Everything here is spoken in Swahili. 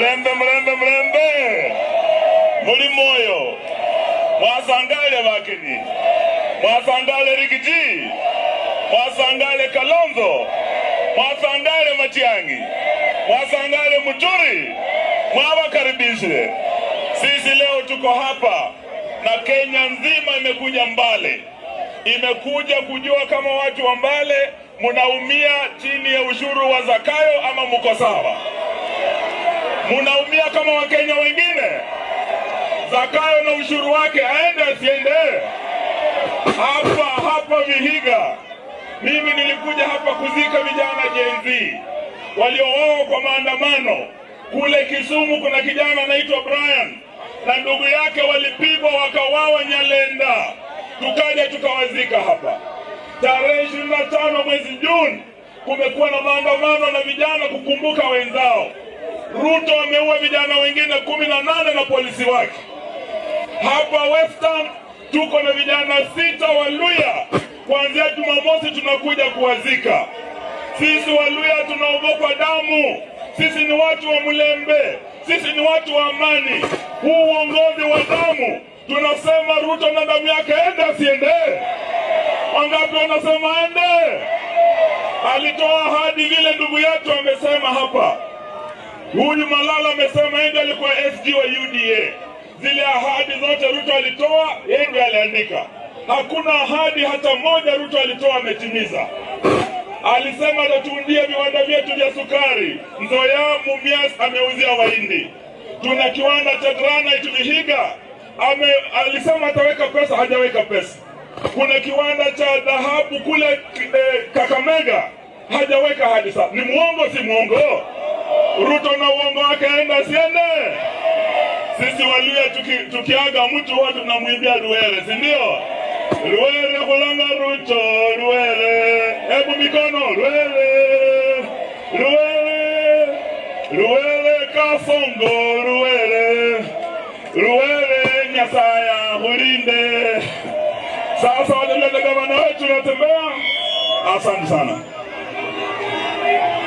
Mlembe, mlembe, mlembe, muli moyo, mwasangale bakini, mwasangale Riggy G, mwasangale Kalonzo, mwasangale Matiang'i, mwasangale Muturi, mwawakaribishe. Sisi leo tuko hapa na Kenya nzima imekuja Mbale, imekuja kujua kama watu wa Mbale munaumia chini ya ushuru wa Zakayo ama muko sawa? Munaumia kama Wakenya wengine? Zakayo na ushuru wake aende asiende? Hapa hapa Vihiga, mimi nilikuja hapa kuzika vijana Gen Z waliouawa kwa maandamano. Kule Kisumu kuna kijana anaitwa Brian na ndugu yake walipigwa wakauawa Nyalenda, tukaja tukawazika hapa. Tarehe 25 mwezi Juni kumekuwa na maandamano na vijana kukumbuka wenzao. Ruto ameua vijana wengine 18 na polisi wake. Hapa Western tuko na vijana sita Waluhya, kuanzia Jumamosi tunakuja kuwazika. Sisi Waluhya tunaogopa damu. Sisi ni watu wa Mlembe, sisi ni watu wa amani. Huu uongozi wa damu, tunasema Ruto na damu yake, ende asiende? Wangapi wanasema ende? Alitoa ahadi vile ndugu yetu amesema hapa. Huyu Malala amesema yeye ndiye alikuwa SG wa UDA. Zile ahadi zote Ruto alitoa, yeye ndiye aliandika. Hakuna ahadi hata moja Ruto alitoa ametimiza. Alisema atatuundia viwanda vyetu vya sukari. Nzoia, Mumias ameuzia Wahindi. Tuna kiwanda cha granite Vihiga, alisema ataweka pesa, hajaweka pesa. Kuna kiwanda cha dhahabu kule Kakamega, hajaweka hadi sasa. Ni muongo, si muongo? Ruto na uongo wake, aende asiende? Sisi Waluhya tukiaga mtu huwa tunamwimbia Ruere, si ndio? Ruere kulanga Ruto, Ruere. Hebu mikono, Ruere, Ruere, Ruere Kasongo, Ruere, Ruere Nyasaya hulinde. Sasa walileta gavana wetu natembea. Asante sana.